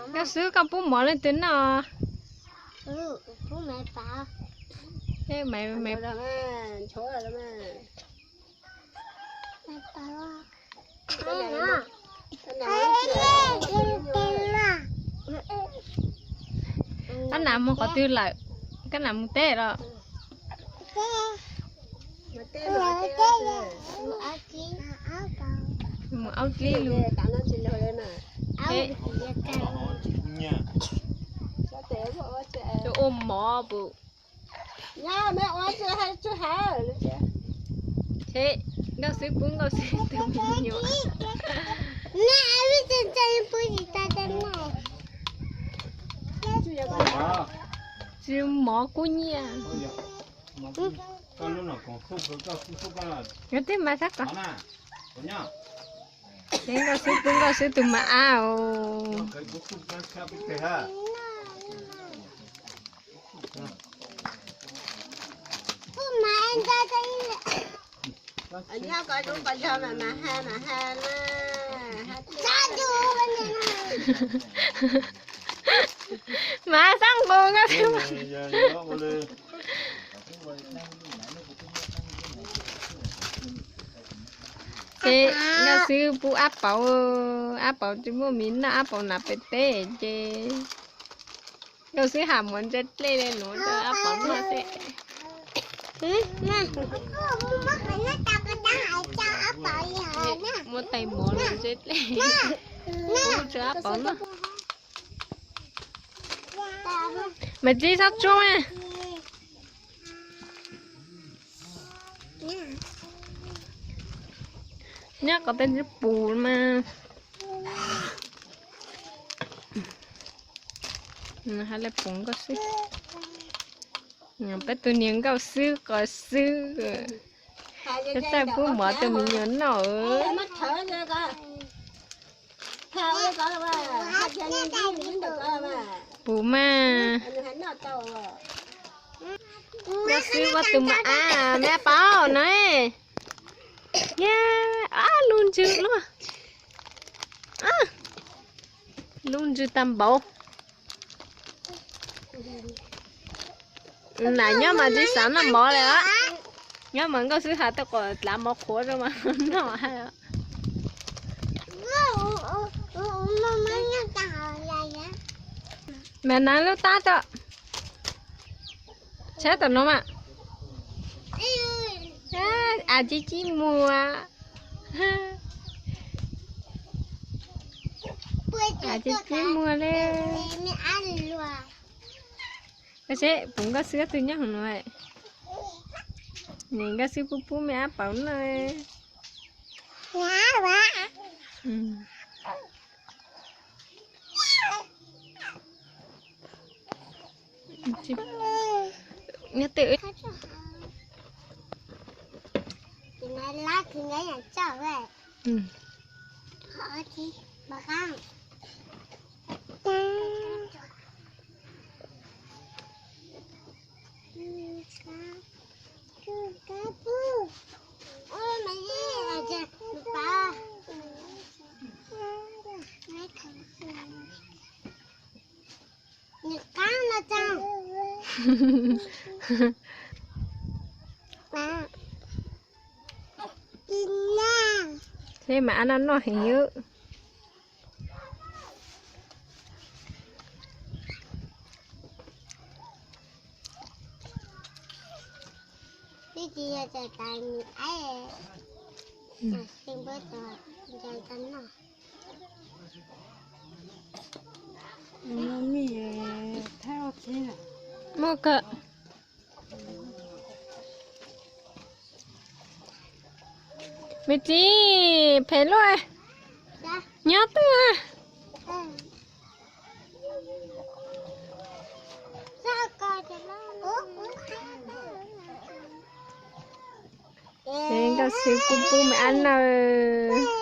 Nkauj Xwb, koj pub mov leej twg noj? Maiv, Maiv. Koj nam mus qhov twg lawm? Koj nam mus teb los? Mus aub dlib lug. Ua mov pum. Nkauj Xwb pub Nkauj Xwb tus me nyuam. Tsis mov kub nyiaj. Yog tej mas sab ko. Ces Nkauj Xwb pub Nkauj Xwb tus mas ab os. Mas sab nqus Nkauj Xwb. Ces Nkauj Xwb pub Ab Pauv, Ab Pauv tsis muaj mis noj, Ab Pauv nam pem teb ces Nkauj Xwb ham mov ntse dlej le nuav rau Ab Pauv noj xwb. Muab tais mov los ntse dlej, pub rau Ab Pauv noj. Mas tsis txhob tsuag. Nyob qhov tej ntsib pum mas. Hais le pum Nkauj Xwb. Peb tus niam Nkauj Xwb qos xwb. Peb txawj pub mov rau me nyuam noj. Pum mas. Nkauj Xwb muaj tus mas ab, me ab Pauv na. Yog, ab, lub ntsws luaj. Lub ntsws tag npaum. Nam nyob mas tsis xav noj mov li os. Nyob mas Nkauj Xwb has tej qos dlav mov qhuav rau mas noj. Mas hnav lub tab tso. Tshab tom no mas. Av tsis cib muag. Av tsis cib muag li. Seb puv Nkauj Xwb twg nyob hauv no. Nim Nkauj Xwb pub pub me ab Pauv noj. Nyob twj. Seb mas ab noj noj heev. Muaj kawg. Me txiv, phem luaj. Nyob twj. Nkauj Xwb pub pub me ab noj.